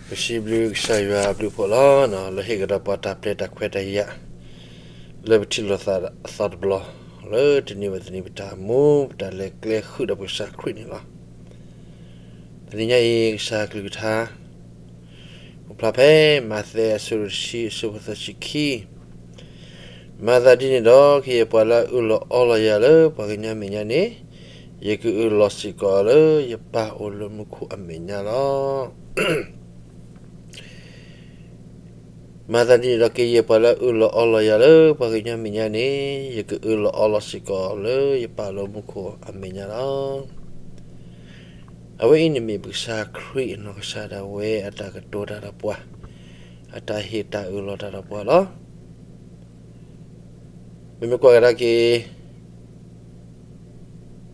ပစံးဘျုးကစၢ်ယွၤအဘျုးအဖှိၣ်လီၤ. လၢဟ့ၣ်ကဒီးပှၤတၢ်ပျဲတၢ်ခွဲးတၢ်ယာ် လၢပထံၣ်လိာ်သးအသီတဘျီ, လၢတနံၤဘၣ်တနံၤပတၢ်မူ ပတၢ်လဲၤကျဲဃုာ်ဒီးပကစၢ်ခရံာ်န့ၣ်လီၤ. တနံၤညါအံၤ ကစၢ်ကလုၢ်ကထါ အိၣ်ဖျါဖဲ မးသဲအဆၢဒိၣ်တဆံ အဆၢဖိသၢဆံခံ, မၤသးဒ်န့ၣ်ဒီး ကယဲၢ်ပှၤလၢအအၢၣ်လီၤအီလီၤယၤလၢပှၤကညီမဲာ်ညါန့ၣ်, ယကအၢၣ်လီၤစ့ၢ်ကီးလၢယပၢ်အိၣ်လၢမူခိၣ်အမဲာ်ညါလီၤ. မၤသးဒ်န့ၣ်ဒီး ကယဲၢ်ပှၤလၢအအၢၣ်လီၤအီလီၤယၤလၢပှၤကညီမဲာ်ညါန့ၣ်, ယကအၢၣ်လီၤအီလီၤစ့ၢ်ကီးလၢယပၢ်လၢမူခိၣ်အမဲာ်ညါလီၤ. အဝဲအံၤန့ၣ်မ့ၢ်ပကစၢ်ခရံာ်အနီၢ်ကစၢ်ဒၣ်ဝဲအတၢ်ကတိၤတၢ်ဒီးပှၤ, အတၢ်ဟ့ၣ်တၢ်အၢၣ်လီၤတၢ်ဒီးပှၤလီၤ. မ့မ့ၢ်ကွၢ်ကဒါက့ၤ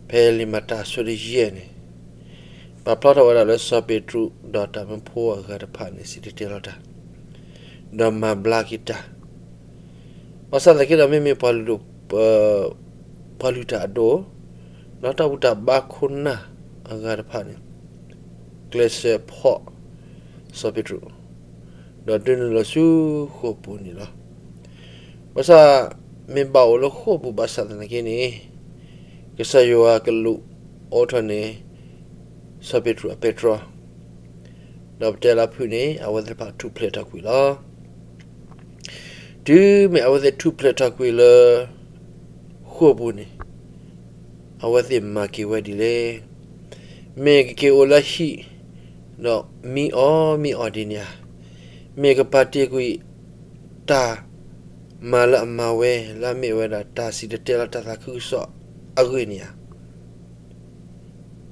ဖဲလံာ်မၤတၢ်အဆၢဒိၣ်ယဲၢ်န့ၣ်, ပာ်ဖျါထီၣ်ဝဲဒၣ်လၢစီၤပ့းတရူးဒီးတၢ်မၢဖိအဂၤတဖၣ်န့ၣ် စံၣ်တဲၤတဲလီၤတၢ်, ဒီးမၤဘျါက့ၤတၢ်, ဘၣ်ဆၣ်သနာ်က့ဒီး မ့မ့ၢ်ပှၤလုၢ်တၢ်အဒိၣ်, ဒီးတၢ်ဘူၣ်တၢ်ဘါခိၣ်နၢ်အဂၤတဖၣ်န့ၣ် ကျဲးစၢးဖီၣ်စီၤပ့းတရူး, ဒီးဒုးနုာ်လီၤဆူဃိာ်ပူၤန့ၣ်လီၤ. ဘၣ်ဆၣ် မ့ၢ်ဘၣ်အိၣ်လၢဃိာ်ပူၤဘၣ်ဆၣ်သနာ်က့န့ၣ်, ကစၢ်ယွၤကလူးအိးထီၣ်န့ၢ် စီၤပ့းတရူးအပဲတြီ, ဒီးပတဲလၢအဖုၣ်န့ၣ် အဝဲသ့ၣ်တဖၣ်ထူၣ်ဖျဲးထီၣ်ကွံာ်လီၤ. တုၤမ့ၢ်အဝဲသ့ၣ်ထူၣ်ဖျဲးထီၣ်ကွံာ်လၢ ဃိာ်ပူၤန့ၣ်, အဝဲသ့ၣ်မၤက့ၤဝဲဒ်လဲၣ်. မ့ၢ်ကက့ၤအိၣ်လၢဟံၣ်, ဒီးမံအီၣ်မံအီၣ်ဒ်န့ၣ်ဧါ, မ့ၢ်ကပာ်တ့ၢ်ကွံာ် တၢ်မၤလၢအမၤဝဲ လၢအမ့ၢ်ဝဲဒၣ်တၢ်စံၣ်တဲၤတဲလီၤတၢ်သးခုကစီၣ်အဂ့ၢ်န့ၣ်ဧါ.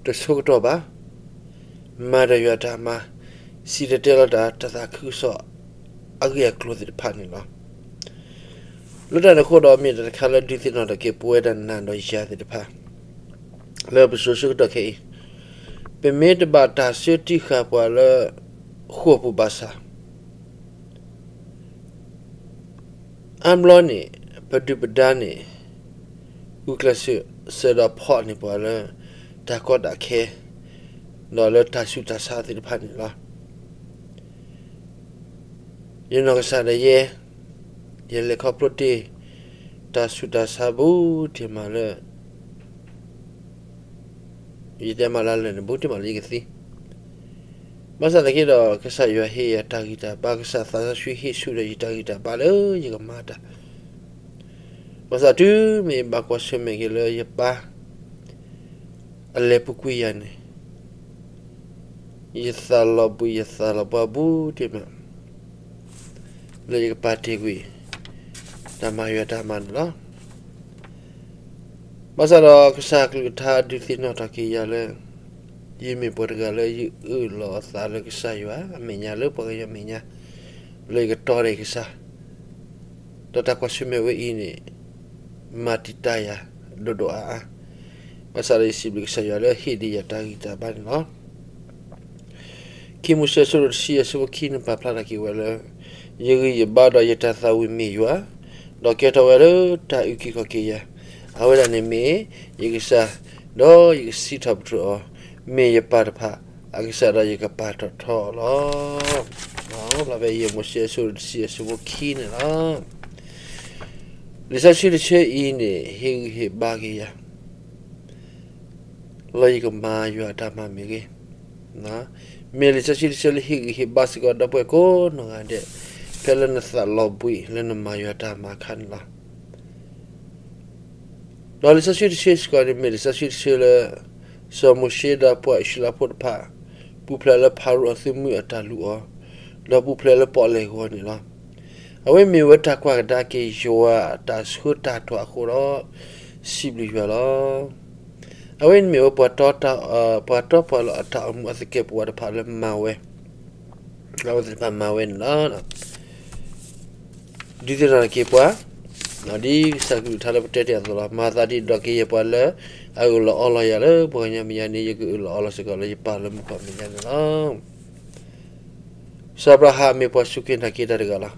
တဆိကတီၢ်ဘၣ်, မၤဒီးယွၤတၢ်မၤ, စံၣ်တဲၤတဲလီၤတၢ် တၢ်သးခုကစီၣ်အဂ့ၢ်အကျိၤသ့ၣ်တဖၣ်န့ၣ်လီၤ. လၢတၢ်န့ၣ်အဃိဒီး မ့ၢ်တၢ်တခါလၢဒုးသ့ၣ်နီၣ်ထီၣ်က့ၤပဝဲဒၣ်နၤဒီးယၤသ့ၣ်တဖၣ် လၢပစိၤဆၢကတီၢ်ခဲအံၤ, ပမ့ၢ်တဘၣ်တၢ်ဆၢတံၢ်ဃာ်ပှၤလၢ ဃိာ်ပူၤဘၣ်ဆၣ် အါဘျီန့ၣ် ပဒုၣ်ပဒါန့ၣ် ဂုာ်ကျဲးစၢးဒီးဖီၣ်န့ၢ်ပှၤလၢ တၢ်ကီတၢ်ခဲ ဒီးလၢတၢ်ဆူးတၢ်ဆါသ့ၣ်တဖၣ်န့ၣ်လီၤ. ယနီၢ်ကစၢ်ဒၣ်ယဲ ယလဲၤခီဖျိတ့ၢ် တၢ်ဆူးတၢ်ဆါဘူးတ့ၢ်မးလၢ ယတဲမးလၢလၢာ်န့ၣ် ဘူးတ့ၢ်မးလၢယကသံ. ဘၣ်ဆၣ်သနာ်က့ဒီး ကစၢ်ယွၤဟ့ၣ်ယၤတၢ်ဂံၢ်တၢ်ဘါ, ကစၢ်သးစီဆှံဟ့ၣ်ဆူၣ်ဒီးယတၢ်ဂံၢ်တၢ်ဘါလၢယကမၤတၢ်. ဘၣ်ဆၣ်တုၤမ့ၢ်ဘၣ်ကွၢ်ဆၢၣ်မဲာ်က့ၤလၢယပၢ် အလဲၤပူၤကွံာ်ယၤန့ၣ်, ယသးလီၤဘှံးယသးလီၤဘှါဘူးတ့ၢ်မး လၢယကပာ်တ့ၢ်ကွံာ် တၢ်မၤယွၤတၢ်မၤန့ၣ်လီၤ. ဘၣ်ဆၣ်ဒီးကစၢ်ကလုၢ်ကထါဒုးသ့ၣ်နီၣ်ထီၣ်က့ၤယၤလၢ ယမ့ၢ်ပှၤတဂၤလၢယအၢၣ်လီၤအသးလၢကစၢ်ယွၤအမဲာ်ညါ လၢပှၤကညီမဲာ်ညါ လၢယကတီဒီးကစၢ် ဒီးတၢ်ကွၢ်ဆၢၣ်မဲာ်ဝဲအံၤန့ၣ် မၤတံာ်တာ်ယၤဒိၣ်ဒိၣ်အါအါ, ဘၣ်ဆၣ်ဒီးယစံးဘျုးကစၢ်ယွၤလၢဟ့ၣ်ဒံးယၤတၢ်ဂံၢ်တၢ်ဘါန့ၣ်လီၤ. ခံမိၤၡ့အဆၢဒိၣ်တဆံအဆၢဖိခံန့ၣ် ပာ်ဖျါထီၣ်က့ၤဝဲလၢ ယဂံၢ်ယဘါဒီးယတၢ်သးဝံၣ်မ့ၢ်ယွၤ, ဒီးကဲထီၣ်ဝဲလၢတၢ်အုၣ်က့ၤခီၣ်က့ၤယၤ, အဝဲဒၣ်န့ၣ်မ့ၢ်ယကစၢ်, ဒီးယကစံးထီၣ်ပတြၢၤအီၤ, မ့ၢ်ယပၢ်တဖၣ်အကစၢ်ဒီးယကပာ်ထီၣ်ထီအီၤလီၤ. ဖဲယဲၢ်မိၤၡ့အဆၢဒိၣ်တဆံအဆၢဖိခံန့ၣ်လီၤ. လံာ်စီဆှံတဆၢအံၤန့ၣ် ဟ့ၣ်ဂံၢ်ဟ့ၣ်ဘါက့ၤယၤ လၢယကမၤယွၤအတၢ်မၤမ့ၢ်ဂ့ၤ, မ့ၢ်လံာ်စီဆှံတဆၢလၢဟ့ၣ်ဂံၢ်ဟ့ၣ်ဘါစ့ၢ်ကီးဒီပုၢ်ဝဲၢ်ကိးနီၢ်ဂၤဒဲး ဖဲလၢနသးလီၤဘှံးလၢနမၤယွၤတၢ်မၤအခါန့ၣ်လီၤ. ဒီးလံာ်စီဆှံတဆၢစ့ၢ်ကီးန့ၣ် မ့ၢ်လံာ်စီဆှံတဆၢလၢ စီၤမိၤၡ့ဒီးပှၤအံၣ်စရ့လးဖိတဖၣ် ပူၤဖျဲးလၢဖၤရိၤအသုးမုၢ်အတၢ်လုၢ်အီၤ, ဒီးပူၤဖျဲးလၢပီၣ်လဲၣ်ဂီၤန့ၣ်လီၤ. အဝဲမ့ၢ်ဝဲတၢ်ကွၢ်ကဒါက့ၤယွၤအတၢ်ဆှၢတၢ်တွၤအဃိဒီး စံးဘျုးယွၤလီၤ. အဝဲန့ၣ်မ့ၢ်ဝဲပှၤတီ ပှၤတီပှၤလိၤအတၢ်အိၣ်မူအသကဲာ်ပဝးတဖၣ်လၢမၤဝဲ, အဝဲသ့ၣ်တဖၣ်မၤဝဲန့ၣ်လီၤ. ဒုးသ့ၣ်နီၣ်ထီၣ်က့ၤပှၤ, ဒ်ကစၢ်ကလုၢ်ကထါလၢပတဲတ့ၢ်အသိးလီၤ. မၤသးဒ်န့ၣ်ဒီး ကယဲၢ်ပှၤလၢအအၢၣ်လီၤအီလီၤယၤလၢပှၤကညီမဲာ်ညါန့ၣ် ယကအၢၣ်လီၤအီလီၤစ့ၢ်ကီးလၢယပၢ်လၢမူခိၣ်အမဲာ်ညါန့ၣ်လီၤ. စီၤအၤဘြၤဟၣ်မ့ၢ်ပှၤစူၢ်က့ၤနာ်က့ၤတၢ်တဂၤလီၤ.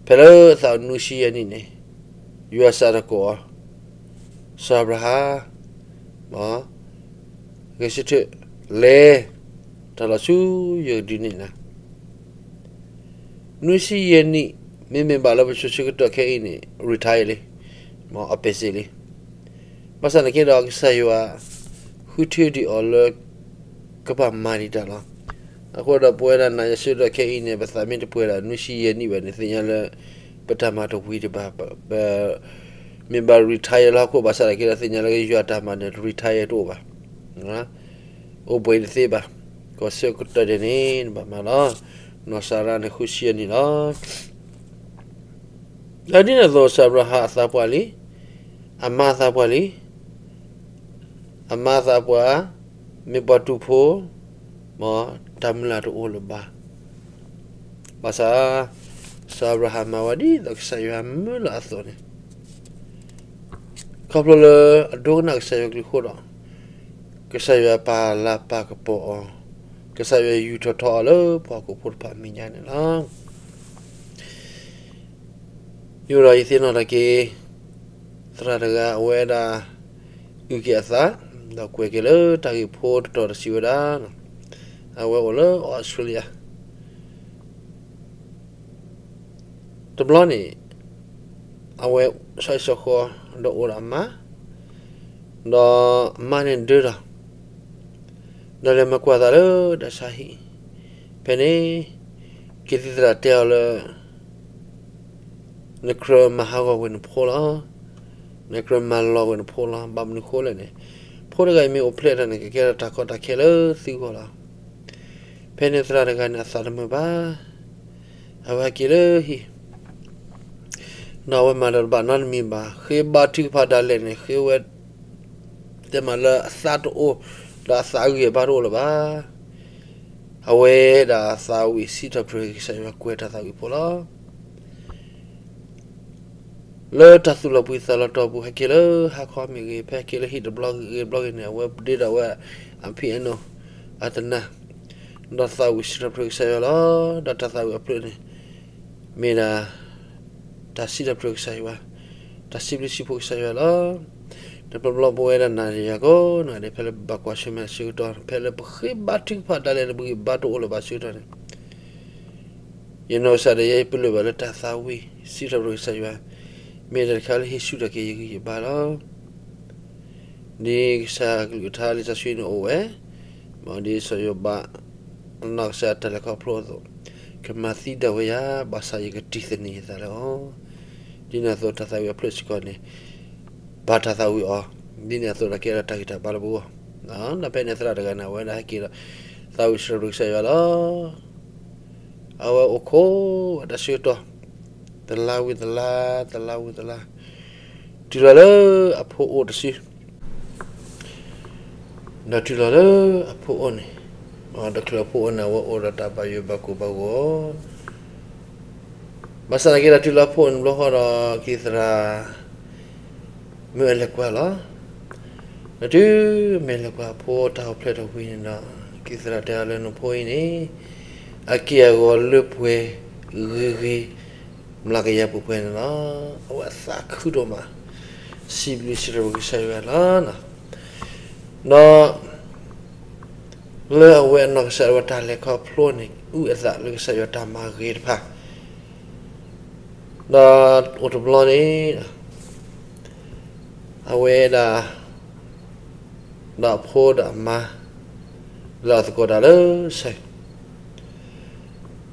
ဖဲလၢအသးအိၣ်နွံဆံယဲၢ်နံၣ်န့ၣ်, ယွၤစးထီၣ်ကိးအီၤ, စီၤအၤဘြၤဟၣ်, ဂဲၤဆၢထၢၣ်, လဲၤ, တၢ်လီၤဆူယကဒုးနဲၣ်နၤ နွံဆံယဲၢ်နံၣ် မ့မ့ၢ်ဘၣ်လၢပစိၤဆၢကတီၢ်ခဲအံၤန့ၣ် retire လံ, မ့ၢ်အပၢၢ်စ့ၢ်လံ. ဘၣ်ဆၣ်သနာ်က့ဒီး ကစၢ်ယွၤဃုထၢဒံးအီၤလၢ ကဘၣ်မၤဒံးတၢ်လီၤ. အဃိဒီးပဝဲဒၣ်နၤယၤဆၢကတီၢ်ခဲအံၤန့ၣ် ပသးမ့ၢ်တပှဲၤဒၣ်နွံဆံယဲၢ်နံၣ်ဘၣ်န့ၣ် သ့ၣ်ညါလၢ ပတၢ်မၤတဝံၤဒံးဘၣ်, ပ မ့ၢ်ဘၣ် retire လၢဟီၣ်ခိၣ်ဘၣ်ဆၣ်သနာ်က့ဒီး သ့ၣ်ညါလၢယွၤတၢ်မၤန့ၣ် retire တအိၣ်ဘၣ်, အိၣ်ဘှံးတသ့ဘၣ်. ကီၢ်ဆၢကတီၢ်ဒဲးန့ၣ် နဘၣ်မၤလီၤ. နီၢ်စၤရါန့ၣ် ဃုဆံယဲၢ်နံၣ်လီၤ. ဒ်န့ၣ်အသိး စီၤအၤဘြၤဟၣ်အသးပှၢ်လံ, အမါအသးပှၢ်လံ, အမါအသးပှၢ် မ့ၢ်ပှၤတူၢ်ဖိ, မ့ၢ်တၢ်မုၢ်လၢ်တအိၣ်လၢၤဘၣ်. ဘၣ်ဆၣ် စီၤအၤဘြၤဟၣ်မၤဝဲဒ်သိးကစၢ်ယွၤမၢလီၤအသိးန့ၣ် ခီဖျိလၢအဒိကနၣ်ကစၢ်ယွၤကလုၢ်အဃိဒီး ကစၢ်ယွၤပာ်လၤပာ်ကပီၤအီၤ, ကစၢ်ယွၤယူာ်ထီၣ်ထီအီၤလၢပှၤဟီၣ်ခိၣ်ဖိတဖၣ်အမဲာ်ညါန့ၣ်လီၤ. ယိၤဒီးယသ့ၣ်နီၣ်ထီၣ်က့ၤ သရၣ်တဂၤအဝဲဒၣ် အုၣ်က့ၤအသး ဒီးကွဲးက့ၤလၢတၢ်ဂ့ၢ်ဖိတတီၤတစံးဝဲဒၣ်, အဝဲအိၣ်လၢအီစထြ့လယါ တဘျီန့ၣ် အဝဲဆီဟံၣ်ဆီဃီဒီးအိၣ်ဒီးအမါ, ဒီးအမါန့ၣ်ဒၢဒီး ဒီးလဲၤမၤကွၢ်သးလၢတၢ်ဆါဟံၣ်, ဖဲန့ၣ် ကသံၣ်သရၣ်တဲအီၤလၢ နကြၢးမၤဟးဂီၤကွံာ်နဖိလီၤ. နကြၢးမၤလီၤကွံာ်နဖိလီၤ. ဘၣ်မနုၤဃိလဲၣ်န့ၣ် ဖိတဂၤအံၤမ့ၢ်အိၣ်ဖျဲၣ်တၢ်န့ၣ် ကကဲထီၣ်တၢ်ကီတၢ်ခဲလၢသုဂီၢ်လီၤ. ဖဲန့ၣ်သရၣ်တဂၤန့ၣ်အသးတမုာ်ဘၣ်. အဝဲဟဲက့ၤလၢဟံၣ် ဒီးအဝဲမၤဒီးတဘၣ်နီတမံၤဘၣ်. ဃ့ဘါထုကဖၣ်ဒၣ်လဲာ်န့ၣ် ဃ့ဝဲ တဲမးလၢအသးတအိၣ် ဒီးအသးအဂံၢ်အဘါတအိၣ်လၢၤဘၣ်. အဝဲဒၣ်အသးဝံၣ်စံးထီၣ်ပတြၢၤက့ၤကစၢ်ယွၤကွဲးတၢ်သးဝံၣ်ဖိလီၤ. လၢတၢ်သူၣ်လီၤဘှံးသးလီၤတီၤပူၤ ဟဲက့ၤလၢဟါခီမ့ၢ်ဂ့ၤ ဖဲဟဲက့ၤလၢဟံၣ်တဘျီဂ့ၤဂ့ၤတဘျီဂ့ၤန့ၣ် အဝဲဒ့ဒီးအဝဲ အpiano အတနၢ် ဒီးသးဝံၣ်စံးထီၣ်ပတြၢၤကစၢ်ယွၤလီၤ. ဒီးတၢ်သးဝံၣ်အဖျၢၣ်န့ၣ် မ့ၢ်ဒၣ် တၢ်စံးထီၣ်ပတြၢၤကစၢ်ယွၤ, တၢ်စံးဘျုးစံးဖှိၣ်ကစၢ်ယွၤလီၤ. တဘျီဘျီပဝဲဒၣ်နၤယၤကိးနီၢ်ဂၤဒဲး ဖဲလၢပဘၣ်ကွၢ်ဆၢၣ်မဲာ်ဆၢကတီၢ် ဖဲလၢပဃ့ဘါထုကဖၣ်ဒၣ်လဲာ်န့ၣ် ပဂံၢ်ဘါတအိၣ်လၢၤဘၣ်ဆၢကတီၢ်န့ၣ် ယနီၢ်ကစၢ်ဒၣ်ယဲ ယပလၢၢ်ဘၣ်လၢတၢ်သးဝံၣ်စံးထီၣ်ပတြၢၤကစၢ်ယွၤ မ့ၢ်တၢ်တခါလၢဟ့ၣ်ဆူၣ်ထီၣ်က့ၤယဂံၢ်ယဘါလီၤ. ဒ်ကစၢ်ကလုၢ်ကထါလံာ်စီဆှံန့ၣ်အိၣ်ဝဲ, မ့ၢ်ဒ်စီၤယိၤဘး အနီၢ်ကစၢ်တၢ်လဲၤခီဖျိအသိး, ကမၤသံဒၣ်ဝဲယၤ ဘၣ်ဆၣ်ယကတံၢ်သန့ၤယသးလၢအီၤ, ဒ်န့ၣ်အသိးတၢ်သးဝံၣ်အဖျၢၣ်စ့ၢ်ကီးန့ၣ် ဘၣ်တၢ်သးဝံၣ်အီၤ, ဒ်န့ၣ်အသိးဒီးကဲထီၣ်တၢ်ဂံၢ်တၢ်ဘါလၢပဂီၢ်. ဒီးဖဲန့ၣ်သရၣ်တဂၤန့ၣ် အဝဲဒၣ်ဟဲက့ၤဒီး သးဝံၣ်စံးထီၣ်ပတြၢၤကစၢ်ယွၤလီၤ. အဝဲအိၣ်ခိးဝဲတၢ်ဆၢကတီၢ် တလါဝံၤတလါ, တလါဝံၤတလါ, တုၤလီၤလၢအဖိအိၣ်တစု, ဒီးတုၤလီၤလၢအဖိအိၣ်န့ၣ်, တချုးအဖိအိၣ်န့ၣ် အဝဲအိၣ်ဒီးတၢ်ဘၣ်ယိၣ်ဘၣ်ကိၢ်ဘၣ်ဂီၤ, ဘၣ်ဆၣ်သနာ်က့ဒီး တုၤလီၤအဖိအိၣ်န့ၣ်ဘျီဃီဒီး ကသံၣ်သရၣ် မၢအလဲၤကွၢ်လီၤ. ဒီးတုၤမ့ၢ်လဲၤကွၢ်အဖိတၢ်အိၣ်ဖျဲၣ်ထီၣ်ဝံၤန့ၣ်ဒီး ကသံၣ်သရၣ်တဲအီၤလၢနဖိအံၤန့ၣ် အက့ၢ်အဂီၤလၢပှဲၤဂ့ၤဂ့ၤ မျးကယၤပှဲၤပှဲၤန့ၣ်လီၤ. အဝဲအသးခုဒိၣ်မး စံးဘျုးစံးထီၣ်ပတြၢၤကစၢ်ယွၤလီၤ. ဒီး လၢအဝဲအနီၢ်ကစၢ်ဒၣ်ဝဲတၢ်လဲၤခီဖျိန့ၣ် အုၣ်အသးလၢကစၢ်ယွၤတၢ်မၤဂ့ၤတဖၣ်, ဒီးအိၣ်တဘျီန့ၣ် အဝဲဒၣ် ဒီးအဖိဒီးအမါ လဲၤအီၣ်သကိးတၢ်လၢဆဲး,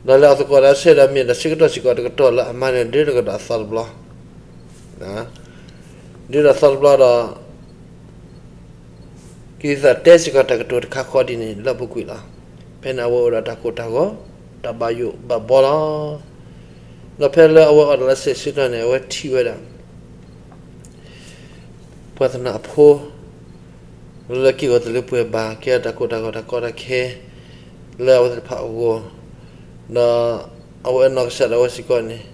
ဒီးလဲၤအီၣ်သကိးတၢ်လၢဆဲးဒီး မ့ၢ်တၢ်ဆၢကတီၢ်စ့ၢ်ကီးတကတီၢ်လၢအမါန့ၣ် ဒၢတကဒီးအသီတဘျီ, ဒၢဒီးအသီတဘျီဒီး ကသံၣ်သရၣ်တဲစ့ၢ်ကီးတၢ်ကတိၤတခါဃီဒ်န့ၣ် လၢအပူၤကွံာ်လီၤ. ဖဲန့ၣ်အဝဲအိၣ်ဒီးတၢ်ကိၢ်တၢ်ဂီၤ တၢ်ဘၣ်ယိၣ်ဘၣ်ဘီလီၤ. ဒီးဖဲလၢအဝဲအီၣ်တၢ်လၢဆဲးဆၢကတီၢ်န့ၣ် အဝဲထံၣ်ဝဲဒၣ် ပှၤသနာ်အဖိ လၢက့ၢ်ဂီၤတလၢပှဲၤဘၣ် ကဲထီၣ်တၢ်ကိၢ်တၢ်ဂီၤတၢ်ကီတၢ်ခဲ လၢအဝဲသ့ၣ်တဖၣ်အဂီၢ်, ဒီးအဝဲအနီၢ်ကစၢ်ဒၣ်ဝဲစ့ၢ်ကီးန့ၣ်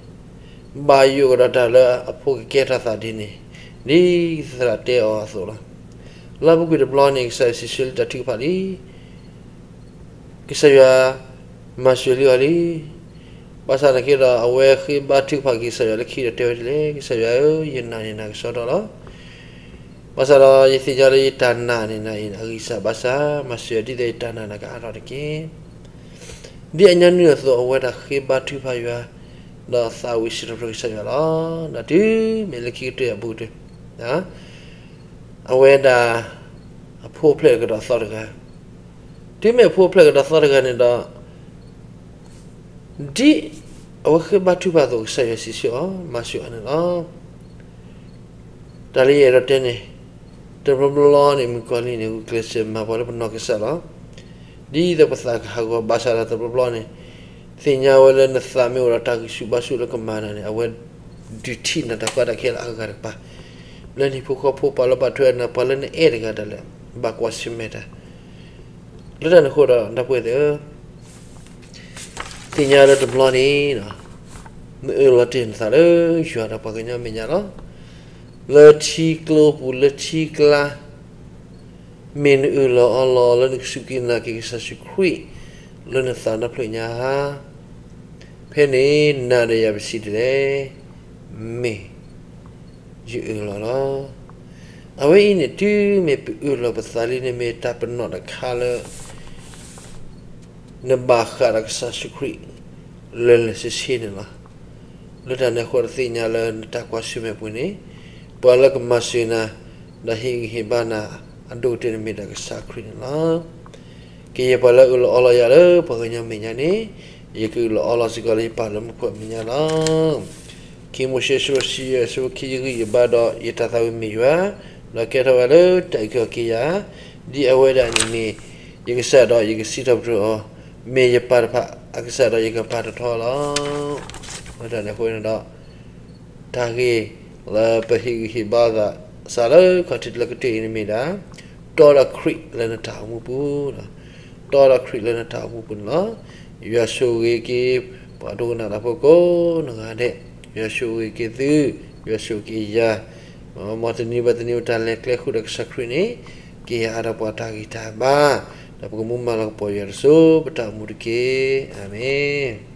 ဘၣ်ယိၣ်ကဒီးတၢ်လၢအဖိကကဲထီၣ်သးဒ်န့ၣ် ဒ်ကသံၣ်သရၣ်တဲအီၤအသိးလီၤ. လၢအပူၤကွံာ်တဘျီန့ၣ် ကစၢ်ယွၤစံးဆၢလံတၢ်ထုကဖၣ်လံ ကစၢ်ယွၤမၤစၢၤလံအီၤလံ. ဘၣ်ဆၣ်သနာ်က့ဒီး အဝဲဃ့ဘါထုကဖၣ်က့ၤကစၢ်ယွၤလၢခံဒီးတဲဝဲဒ်လဲၣ်, ကစၢ်ယွၤဧၢ, ယနာ်န့ၢ်နၤကစီဒီလီၤ. ဘၣ်ဆၣ်ဒီးယသ့ၣ်ညါလၢယတၢ်နာ်န့ၢ်နၤအံၤ အဂံၢ်စၢ်ဘၣ်ဆၣ်, မၤစၢၤယၤဒ်သိးယတၢ်နာ်နၤကအါထီၣ်တက့ၢ်. ဒ်အညီနုၢ်အသိး အဝဲဒၣ်ဃ့ဘါထုကဖၣ်ယွၤ, ဒီးသးဝံၣ်စံးထီၣ်ပတြၢၤကစၢ်ယွၤလီၤ. ဒီးတုၤမ့ၢ်လၢခံကတၢၢ်အပူၤကတၢၢ်, အဝဲဒၣ် အဖိဖျဲၣ်ကဒီးသီတဂၤ, တုၤမ့ၢ်အဖိဖျဲၣ်ကဒီးသီတဂၤန့ၣ်ဒီး ဒ်အဝဲဃ့ဘါထုကဖၣ်အသိး ကစၢ်ယွၤစံးဆၢအီၤ မၤစၢၤအီၤန့ၣ်လီၤ. တၢ်လၢယအဲၣ်ဒိးတဲန့ၣ်, တဘျီဘျီန့ၣ် မုၣ်ကီၤလံၢ်န့ၣ် ဂုာ်ကျဲးစၢးမၤပှၤလၢပနီၢ်ကစၢ်လီၤ. ဒ်သိးပသးကဟးဂီၤ ဘၣ်ဆၣ်ဒီးတဘျီဘျီန့ၣ် သ့ၣ်ညါဝဲလၢနသးမ့ၢ်အိၣ်ဒီးတၢ်ဂံၢ်ဆူၣ်ဘါဆူၣ်လၢကမၤနၤန့ၣ် အဝဲဒုးထံၣ်နၤတၢ်ကီတၢ်ခဲလၢအဂၤတကပၤ, လၢနဟံၣ်ဖိဃီဖိ ပှၤလၢဘၣ်ထွဲနၤ ပှၤလၢနအဲၣ်တဂၤဒၣ်လဲာ် ဘၣ်ကွၢ်ဆၢၣ်မဲာ်တၢ်. လၢတၢ်န့ၣ်အဃိဒီး ဒီပုၢ်ဝဲၢ်သ့ၣ်ဧၢ, သ့ၣ်ညါလၢတဘျီန့ၣ် နအၢၣ်လီၤတ့ၢ်နသးလၢယွၤဒီးပှၤကညီမဲာ်ညါလီၤ. လၢထံကျိပူၤ လၢထံကျါ မ့ၢ်နအၢၣ်လီၤအီလီၤ လၢနကစူၢ်က့ၤနာ်က့ၤကစၢ်ယ့ၣ်ၡူးခရံာ် လၢနသးနဖျၢၣ်ညါဧါ. ဖဲန့ၣ်နၤဒီးယၤပစံးဒ်လဲၣ်, မ့ၢ်ယအၢၣ်လီၤလီၤ. အဝဲအံၤန့ၣ် တုၤမ့ၢ်ပအၢၣ်လီၤပသးလံန့ၣ် မ့ၢ်တၢ်ပနီၣ်တခါလၢ နဘၣ်ဃးဒီးကစၢ်ယ့ၣ်ၡူးခရံာ် လၢာ်လၢာ်ဆ့ဆ့န့ၣ်လီၤ. လၢတၢ်န့ၣ်အဃိ တသ့ၣ်ညါလၢနတၢ်ကွၢ်ဆၢၣ်မဲာ်ပူၤန့ၣ် ပှၤလၢကမၤစၢၤနၤ ဒီးဟ့ၣ်ဂံၢ်ဟ့ၣ်ဘါနၤ အဒိၣ်ကတၢၢ်န့ၣ်မ့ၢ်ဒၣ်ကစၢ်ခရံာ်န့ၣ်လီၤ. ကယဲၢ်ပှၤလၢအအၢၣ်လီၤအီလီၤယၤလၢပှၤကညီမဲာ်ညါန့ၣ် ယကအၢၣ်လီၤအီလီၤစ့ၢ်ကီးလၢယပၢ်လၢမူခိၣ်အမဲာ်ညါလီၤ. ခံမိၤၡ့ အဆၢဒိၣ်တဆံယဲၢ် အဆၢဖိခံ ယဂံၢ်ယဘါဒီးယတၢ်သးဝံၣ်မ့ၢ်ယွၤ, ဒီးကဲထီၣ်ဝဲလၢတၢ်အုၣ်က့ၤခီၣ်က့ၤယၤ, ဒ်အဝဲဒၣ်န့ၣ်မ့ၢ်ယကစၢ်ဒီးယကစံးထီၣ်ပတြၢၤအီၤ, မ့ၢ်ယပၢ်တဖၣ်အကစၢ်ဒီးယကပၢ်တထီလီၤ. လၢတၢ်န့ၣ်အဃိန့ၣ်ဒီး တၢ်ဂ့ၢ်လၢပဟ့ၣ်ဂံၢ်ဟ့ၣ်ဘါသး စးလၢခီၣ်ထံးလၢကတၢၢ်အံၤန့ၣ်မ့ၢ်ဒၣ်, တီဒီးခရံာ်လၢနတၢ်အိၣ်မူပူၤ, တီဒီးခရံာ်လၢနတၢ်အိၣ်မူပူၤန့ၣ်လီၤ. ယွၤဆိၣ်ဂ့ၤက့ၤ ပှၤဒိကနၣ်တၢ်ဖိကိးနီၢ်ဂၤဒဲး, ယွၤဆိၣ်ဂ့ၤက့ၤသု, ယွၤဆိၣ်ဂ့ၤက့ၤယၤ, မ်တနံၤဘၣ်တနံၤ အိၣ်တၢ်လဲၤကျဲဃုာ်ဒီးကစၢ်ခရံာ်န့ၣ် ကယၤအါဒီးပှၤတၢ်ဂံၢ်တၢ်ဘါ, ဒီးပကမူမၤလၤကပီၤယွၤတစိၤ ပတၢ်အိၣ်မူတက့ၢ်. အၤမ့ၣ်.